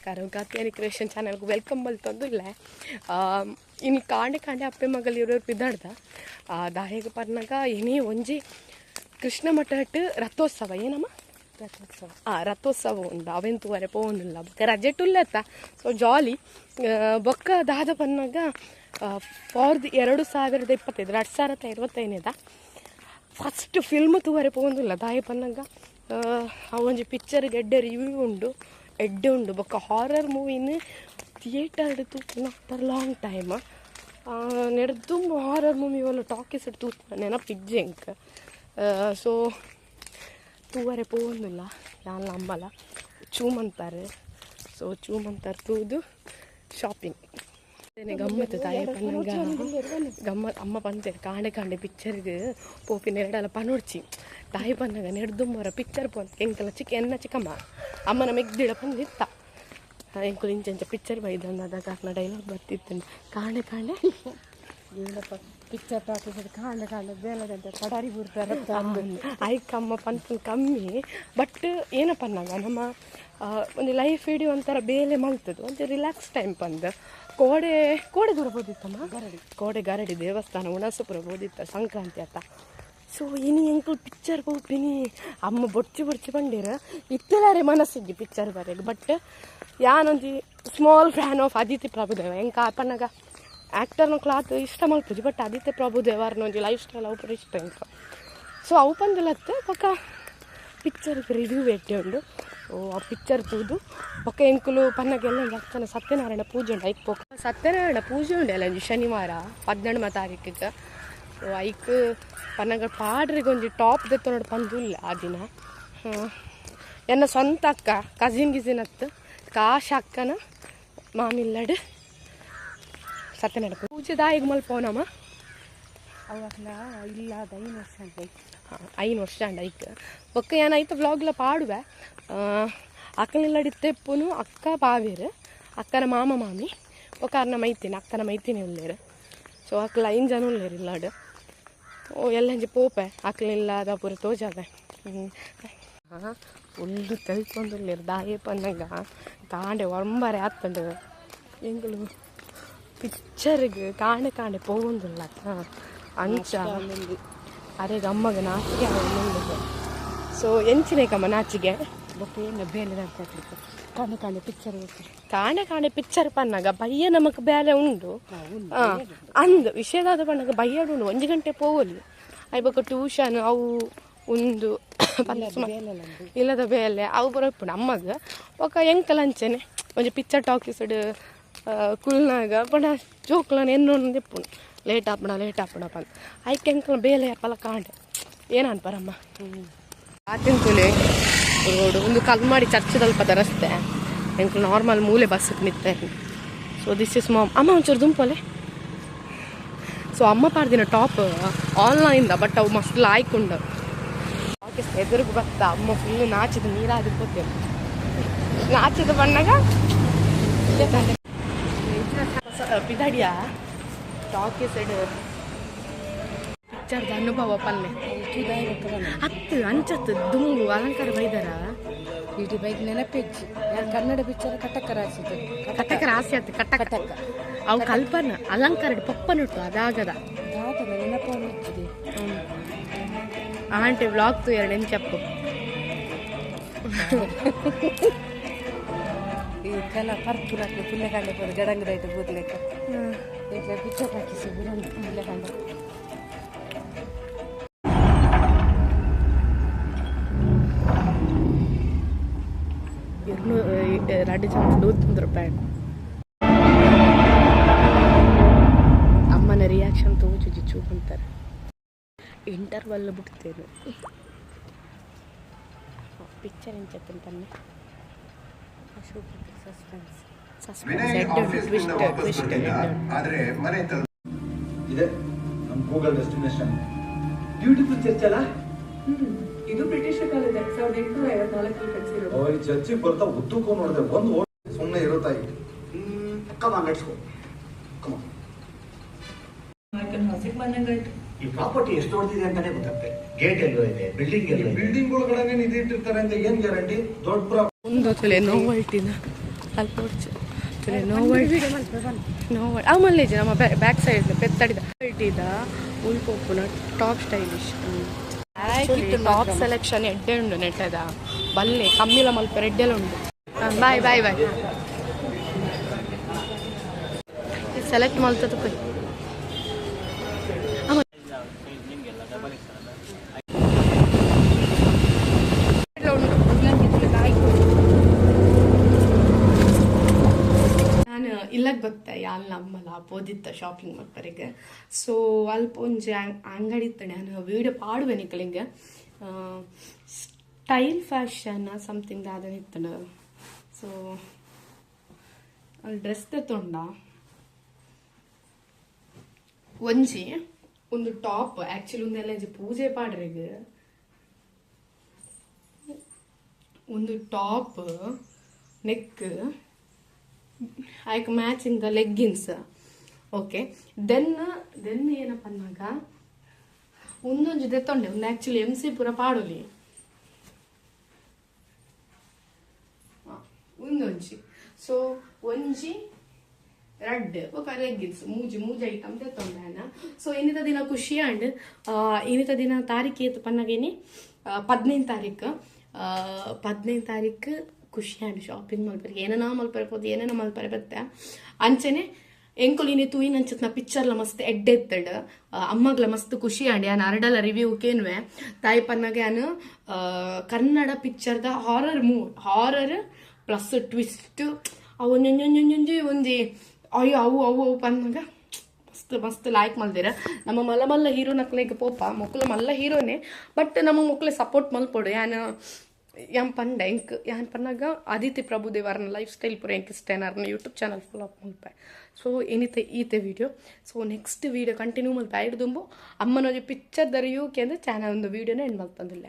ನಮಸ್ಕಾರ ಕಾತ್ಯಾನಿ ಕ್ರಿಯೇಷನ್ ಚಾನಲ್ಗೆ welcome ಬಲ್ತಂದು ಇಲ್ಲ. ಇನ್ನು ಕಾಂಡೆ ಕಾಂಡೆ ಅಪ್ಪೆ ಮಗಲ್ ಇರೋರು ಪಿದಾಡ್ದ ದಾಯಿಗೆ ಪರ್ನಾಗ ಏನೇ ಒಂಜಿ ಕೃಷ್ಣ ಮಠ ರಥೋತ್ಸವ ಏನಮ್ಮ ರಥೋತ್ಸವ ರಥೋತ್ಸವ ಉಂಡು ಅವೆನ್ ತೂವರೆ ಪೋವೊಂದಿಲ್ಲ ಬೊಕ್ಕ ರಜೆಟುಲ್ಲತ್ತ ಸೊ ಜಾಲಿ ಬೊಕ್ಕ ದಾದ ಪನ್ನಾಗ ಫಾರ್ the 2025 2025 first film ತೂವರೆ ಪೋವೊಂದಿಲ್ಲ ದಾಯ ಪನ್ನಾಗ ಆ ಒಂಜಿ ಪಿಕ್ಚರ್ಗೆ ಎಡ್ಡೆ ರಿವ್ಯೂ ಉಂಡು ಎಡ್ಡೆ ಉಂಡು ಬೊಕ್ಕ ಹಾರರ್ ಮೂವಿನ ಥಿಯೇಟರ್ ತೂಪುನ ಆಫ್ಟರ್ ಲಾಂಗ್ ಟೈಮ್ ನೆಡ್ದು ಹಾರರ್ ಮೂವಿ ಒಲ್ಲ ಟಾಕೀಸ್ ತೂಪುನ ನೆನಪಿಜ್ಜೆ ಎಂಕ್ ಸೊ ತೂವರೆ ಪೋವೊಂದಿಲ್ಲ ಯಾನ್ಲ ಅಮ್ಮಲ ಚೂಮಂತಾರೆ ಸೊ ಚೂಮಂತಾರೆ ತೂದು ಶಾಪಿಂಗ್ ಗಮ್ಮತ್ತು ತಾಯಿ ಪನ್ನಗ ಗಮ್ಮತ್ ಅಮ್ಮ ಪಂತೇರು ಕಾಂಡೆ ಕಾಂಡೆ ಪಿಕ್ಚರ್ಗೆ ಪೋಪಿ ನೆರಡಲ ಪನೊಡ್ಚಿ ತಾಯಿ ಪನ್ನಗ ನೆಡ್ದುಂಬರ ಪಿಕ್ಚರ್ ಪೋನ್ ಎಂಕಲ ಚಿಕ್ಕ ಎನ್ನ ಚಿಕ್ಕಮ್ಮ ಅಮ್ಮನ ಮೆಗ್ದಿಡ ಪಂದಿತ್ತ ಎಂಕುಲು ಇಂಚ ಪಿಕ್ಚರ್ ಬೈದಂದ ಕಾರಣ ಡೈಲಾಗ್ ಬರ್ತಿತ್ತು ಕಾಂಡೆ ಕಾಂಡೆ ಪಿಕ್ಚರ್ ಟಾಕೀಸ್ ಕಾಂಡೆ ಕಾಂಡೆ ಬೇಲದಂತೆ ಪಡಾರಿ ಬುರ್ತಾರೆ ಐಕಮ್ಮ ಪನ್ಪುನ್ ಕಮ್ಮಿ ಬಟ್ ಏನಪ್ಪ ಪನ್ನಾಗ ನಮ್ಮ ಒಂದು ಲೈಫ್ ಇಡೀ ಒಂಥರ ಬೇಲೆ ಮಲ್ತದ್ದು ಒಂಚೂರು ರಿಲ್ಯಾಕ್ಸ್ ಟೈಮ್ ಪಂದ್ ಕೋಡೆ ಕೋಡೆ ದೂರ ಬೋದಿತ್ತಮ್ಮ ಗರಡಿ ಕೋಡೆ ಗರಡಿ ದೇವಸ್ಥಾನ ಉಣಸುಪುರ ಬೋದಿತ್ತ ಸಂಕ್ರಾಂತಿ ಅತ್ತ ಸೊ ಇನಿ ಎಂಕುಲು ಪಿಕ್ಚರ್ ಪೋಪಿನಿ ಅಮ್ಮ ಬೊಡ್ಚಿ ಬೊಡ್ಚಿ ಬಂಡೀರ ಇತ್ತಲಾರೆ ಮನಸ್ಸಿಜ್ಜಿ ಪಿಕ್ಚರ್ ಬರೆಗ್ ಬಟ್ ಯಾನೊಂಜಿ small fan of Aditi Prabhudeva ಎಂಕ ಪನ್ನಗ ಆ್ಯಕ್ಟರ್ನ ಕ್ಲಾತ್ ಇಷ್ಟ ಮಲ್ಪುಜಿ ಬಟ್ ಆದಿತ್ಯ ಪ್ರಭುದೇವರ್ನ ಒಂಜಿ ಲೈಫ್ ಸ್ಟೈಲ್ ಅವು ಪೂರ ಇಷ್ಟ ಎಂಕ ಸೊ ಅವು ಪಂದಲತ್ತೆ ಬೊಕ್ಕ ಪಿಕ್ಚರ್ಗೆ ರಿವ್ಯೂ ಎಡ್ಡೆ ಉಂಡು ಆ ಪಿಕ್ಚರ್ ತೂದು ಬೊಕ್ಕ ಎಂಕುಲು ಪನ್ನಗೆಲ್ಲ ಅಕ್ಕನ ಸತ್ಯನಾರಾಯಣ ಪೂಜೆ ಉಂಡು ಐಕ್ ಪೋಕ ಸತ್ಯನಾರಾಯಣ ಪೂಜೆ ಉಂಡು ಎಲ್ಲ ಒಂಜಿ ಶನಿವಾರ 18 ತಾರೀಕಿಗೆ ಸೊ ಐಕ್ ಪನ್ನಗ ಪಾಡ್ರಿಗೆ ಒಂಜಿ ಟಾಪ್ ದೆತ್ತೊಂಡು ಪಂದುಲ್ಲ ಆ ದಿನ ಎನ್ನ ಸ್ವಂತ ಅಕ್ಕ ಕಸಿನ್ ಗಿಸಿನ್ ಅತ್ತು ಕಾಶ್ ಅಕ್ಕನ ಮಾಮಿಲ್ಲಡು ಸತ್ಯನಾರಾಯಣ ಪೂಜೆ ದಾಯಿಗೆ ಮಲ್ಪೋನಮ್ಮ ಅವಾಗ ಇಲ್ಲ ಅದು 5 ವರ್ಷ ಅಂತ 5 ವರ್ಷ ಅಂಡ ಐಕ್ ಬೊಕ್ಕ ಏನಾಯ್ತು ವ್ಲಾಗ್ಲ ಪಾಡುವೆ ಅಕ್ಕನಿಲ್ಲಡಿತ್ತೆ ಇಪ್ಪುನು ಅಕ್ಕ ಬಾವೇರು ಅಕ್ಕನ ಮಾಮ ಮಾಮಿ ಬೊಕ್ಕ ಅರ್ನ ಮೈತಿನಿ ಅಕ್ಕನ ಮೈತಿನಿ ಉಳ್ಳೇರು ಸೊ ಅಕ್ಕಲ 5 ಜನ ಉಳ್ಳೇರು ಇಲ್ಲಾಡು ಓ ಎಲ್ಲಂಜಿ ಪೋಪೆ ಅಕ್ಕಲಿಲ್ಲದ ಪೂರ ತೋಜಾವೆ ಉಳ್ಳು ತೆಲ್ತೊಂದುಲ್ಲೇರು ದಾಯೆ ಪನ್ನಗ ಕಾಂಡೆ ಒಂಬರೆ ಆತ್ತಂಡು ಎಂಗಳು ಪಿಕ್ಚರ್ಗೆ ಕಾಂಡೆ ಕಾಂಡೆ ಪೋವೊಂದುಲ್ಲ ಅಂಚ ಅರೆ ಅಮ್ಮಗ ನಾಚಿಗೆ ಸೊ ಎಂಚಿನೇಕಮ್ಮ ನಾಚಿಗೆ ಬೇಲೆ ಕಾಣೆ ಕಾಣೆ ಪಿಕ್ಚರ್ ಕಾಣೆ ಕಾಣೆ ಪಿಕ್ಚರ್ ಪನ್ನಾಗ ಬಯ್ಯ ನಮಕ್ ಬೇಲೆ ಉಂಡು ಅಂದ್ ವಿಷಯದಾದ ಪನ್ನಾಗ ಬಯ್ಯಡು ಉಂಡು 1 ಗಂಟೆ ಪೋವಲಿ ಅಯ್ ಬೊಕ್ಕ ಟ್ಯೂಷನ್ ಅವು ಉಂದು ಇಲ್ಲದ ಬೇಲೆ ಅವು ಪೂರ ಇಪ್ಪುಂಡು ಅಮ್ಮಗ ಬೊಕ್ಕ ಎಂಕಲ ಅಂಚೆನೆ ಒಂಜಿ ಪಿಕ್ಚರ್ ಟಾಕೀಸ್ಡ್ ಕುಲ್ನಾಗ ಪಂಡ ಜೋಕ್ಲನ ಎನ್ನೊಂದು ಇಪ್ಪುಂಡು ಲೇಟ್ ಆಪಣ ಲೇಟ್ ಆಪಣ ಪಂದ್ ಐಕೆ ಎಂಕಲ ಬೇಲೆ ಅಪ್ಪಲ ಕಾಂಡೆ ಏನು ಅನ್ಪರಮ್ಮ ಆತಿಂತುಲೆ ರೋಡು ಒಂದು ಕಲ್ಮಾಡಿ ಚರ್ಚದಲ್ಪದ ರಸ್ತೆ ಎಂಕುಲು ನಾರ್ಮಲ್ ಮೂಲೆ ಬಸ್ಸಿಗೆ ಮಿತ್ತೆ ಸೊ this is ma'am ಅಮ್ಮ ಒಂಚೂರು ದುಂಪಲೆ ಸೊ ಅಮ್ಮ ಪಾಡ್ದಿನ ಟಾಪ್ ಆನ್ಲೈನ್ದ ಬಟ್ ಅವು ಮಸ್ತ್ ಲಾಯ್ಕುಂಡು ಎದುರುಗು ಬತ್ತ ಅಮ್ಮ ಫುಲ್ ನಾಚಿದ ನೀರಾದ ಪೋತೇವೆ ನಾಚಿದ ಬಣ್ಣಗ ಪಿದಾಡಿಯ ಟಾಕೀಸ್ ಪಿಕ್ಚರ್ದ ಅನುಭವ ಪಲ್ಲೆ ಹತ್ತು ಅಂಚತ್ತು ದುಂಬು ಅಲಂಕಾರ ಬೈದಾರ ಇಡೀ ಬೈಕ್ ನೆನಪಿಜ್ಜಿ ಕನ್ನಡ ಪಿಕ್ಚರ್ ಕಟಕ ರಾಸಿ ಕಟಕ ರಾಸಿ ಆತು ಕಟಕ ಅವು ಕಲ್ಪನ ಅಲಂಕಾರ ಪಪ್ಪನುಟ್ಟು ಅದಾಗದ ನೆನಪು ಆಂಟಿ ವ್ಲಾಗ್ ತು ಎರಡು ಎಂಚಪ್ಪು ಈ ಕಲ ಪರ್ಪುರ ಪುಲ್ಲೆಕಾಂಡೆ ಪೂರ ಜಡಂಗದ ಬೂದ್ಲೆಕ್ಕ ಪಿಕ್ಚರ್ ಹಾಕಿಸಿ ಪುಲ್ಲೆಕಾಂಡೆ 2 ಜನ 150 ರೂಪಾಯಿ ಅಮ್ಮನ ರಿಯಾಕ್ಷನ್ ತೋಜುಜಿ ಚೂಪಂತಾರೆ ಇಂಟರ್ವಲ್ ಬಿಡ್ತೇನೆ ಪಿಕ್ಚರ್ ಎಂಚತ್ತಂತ ಸಸ್ಪೆನ್ಸ್ ಸಸ್ಪೆನ್ಸ್ ಟ್ವಿಸ್ಟ್ ಟ್ವಿಸ್ಟ್ ಆದರೆ ಮನೆ ಇದೆ ನಮ್ಮ ಗೂಗಲ್ ಡೆಸ್ಟಿನೇಷನ್ ಬ್ಯೂಟಿಫುಲ್ ಚರ್ಚ್ ಅಲ್ಲ ಇದು ಬ್ರಿಟಿಷ್ ಕಾಲದ 1854 ಕಟ್ಸಿರೋದು. ಈ ಚರ್ಚಿಗೆ ಬರ್ತಾ ಉದ್ದಕ್ಕೂ ನೋಡಿದೆ ಒಂದು ಸುಮ್ಮನೆ ಇರೋ ತಾಯಿ come on let's go come on ಈ ಪ್ರಾಪರ್ಟಿ ಎಷ್ಟು ದೊಡ್ಡದಿದೆ ಅಂತಾನೆ ಗೊತ್ತಾಗ್ತದೆ. ಗೇಟ್ ಎಲ್ಲೋ ಇದೆ, ಬಿಲ್ಡಿಂಗ್ ಎಲ್ಲೋ ಇದೆ. ಬಿಲ್ಡಿಂಗ್ ಒಳಗಡೆ ನಿಧಿ ಇಟ್ಟಿರ್ತಾರೆ ಅಂತ ಏನ್ ಗ್ಯಾರಂಟಿ? ದೊಡ್ಡ ಒಂದು ತುಲೆ ನೋವಲ್ಟಿನ ಅಲ್ಪ ನೋವಡ್ ನೋವಡ್ ಅವು ಮಲ್ಲೇಜಿ ನಮ್ಮ ಬ್ಯಾಕ್ ಸೈಡ್ ಪೆತ್ತಡಿದ ಇದ ಉಲ್ಪೊಪ್ಪುನ ಟಾಪ್ ಸ್ಟೈಲಿಶ್. ಟಾಪ್ ಸೆಲೆಕ್ಷನ್ ಎಡ್ಡೆ ಉಂಡು ನೆಟ್ಟದ ಬಲ್ಲೆ ಕಮ್ಮಿಲ ಮಲ್ಪೆರೆ ಎಡ್ಡೆಲ ಉಂಡು. Bye bye bye. ಸೆಲೆಕ್ಟ್ ಮಲ್ತದ ಪೋಯಿ. ಉಂಡು. ನಾನು ಇಲ್ಲಗ್ ಬತ್ತೆ ಯಾಲ್ ನಮ್ಮಲ ಪೋದಿತ್ತ ಶಾಪಿಂಗ್ ಮಲ್ಪರೆಗ್. ಸೊ ಅಲ್ಪ ಒಂಜಿ ಅಂಗಡಿ ಇತ್ತಣೆ, ನಾನು ವೀಡಿಯೋ ಪಾಡುವೆ ನಿಕಲಿಂಗ. ಸ್ಟೈಲ್ ಫ್ಯಾಷನ್ ಸಮಥಿಂಗ್ ದಾದನ ಇತ್ತಂಡ. ಸೊ ಅಲ್ಲಿ ಡ್ರೆಸ್ ತೊಂಡ ಒಂಜಿ ಒಂದು ಟಾಪ್. ಆಕ್ಚುಲಿ ಒಂದೆಲ್ಲ ಒಂಜಿ ಪೂಜೆ ಪಾಡ್ರೆಗ್ ಒಂದು ಟಾಪ್, ನೆಕ್ ಐಕ್ matching the leggings. Okay, then then ಏನಪ್ಪ ಅಂದಾಗ ಒಂದೊಂಜಿ ದೆತ್ತೊಂಡೆ. ಒಂದು ಆಕ್ಚುಲಿ ಎಮ್ ಸಿ ಪೂರ ಪಾಡೊಲಿ. ಒಂದೊಂಜಿ. ಸೊ ಒಂಜಿ ರಡ್ಡ್ ಬೊಕ ಲೆಗ್ಗಿನ್ಸ್, ಮೂಜಿ ಮೂಜಿ ಐಟಮ್ ದೆತ್ತೊಂಡೆ ಆನ. ಸೊ ಇನ್ನಿತ ದಿನ ಖುಷಿ ಆಂಡ್. ಇನ್ನಿತ ದಿನ ತಾರೀಕು ಏತ್ ಪನ್ನಗೇನಿ? 15 ತಾರೀಕು. 15 ತಾರೀಕು ಖುಷಿ ಆಂಡ್ ಶಾಪಿಂಗ್ ಮಲ್ಪರೆ. ಏನೇನ ಮಲ್ಪರೆ ಪೋದು, ಏನೇನ ಮಲ್ಪರೆ ಬತ್ತೆ. ಅಂಚನೆ ಎಂಕುಲು ಇನಿ ತೂಯಿನಂಚಿತ್ತಿನ ಪಿಕ್ಚರ್ಲ ಮಸ್ತ್ ಎಡ್ಡೆ ಇತ್ತಂಡ್. ಅಮ್ಮಗ್ಲ ಮಸ್ತ್ ಖುಷಿ ಆಂಡ್. ಯಾನ್ ಅರಡಲ ರಿವ್ಯೂ ಕೇನ್ವೆ. ತಾಯಿ ಪನ್ನಗ ಯಾನ್ ಕನ್ನಡ ಪಿಕ್ಚರ್ದ horror movie, horror plus twist, ಅವು ಒಂಜೊಂಜೊಂಜೊಂಜಿ ಒಂಜಿ ಅಯ್ಯೋ ಅವು ಅವು ಅವು ಪನ್ನಗ ಮಸ್ತ್ ಮಸ್ತ್ ಲೈಕ್ ಮಲ್ದಿರ. ನಮ್ಮ ಮಲ್ಲ ಮಲ್ಲ ಹೀರೋ ನಕ್ಲೆಗ್ ಪೋಪ. ಮೊಕುಲು ಮಲ್ಲ ಹೀರೋನೆ, ಬಟ್ ನಮ್ಮ ಮೊಕ್ಲೆ ಸಪೋರ್ಟ್ ಮಲ್ಪೊಡು. ಯಾನ್ ಯಾನ್ ಪಂಡೆ ಎಂಕ್ ಯಾನ್ ಪನ್ನಗ ಅದಿತಿ ಪ್ರಭುದೇವರ್ನ ಲೈಫ್ ಸ್ಟೈಲ್ ಪೂರ ಎಂಕ್ ಇಷ್ಟ. ಅರ್ನ ಯೂಟ್ಯೂಬ್ ಚಾನಲ್ ಫಾಲೋ ಅಪ್ ಮಲ್ಪೆ. ಸೊ ಏನಿತ್ತೆ ಈತೆ ವಿಡಿಯೋ. ಸೊ ನೆಕ್ಸ್ಟ್ ವಿಡಿಯೋ ಕಂಟಿನ್ಯೂ ಮಲ್ಪೆ. ಐಡ್ ದುಂಬು ಅಮ್ಮನೊಂಜಿ ಪಿಕ್ಚರ್ ದ ರಿವ್ಯೂ ಕೇಂದ್ರ ಚಾನಲ್ ಒಂದು ವಿಡಿಯೋನ ಎಂಡ್ ಮಲ್ತೊಂದಿಲ್ಲ.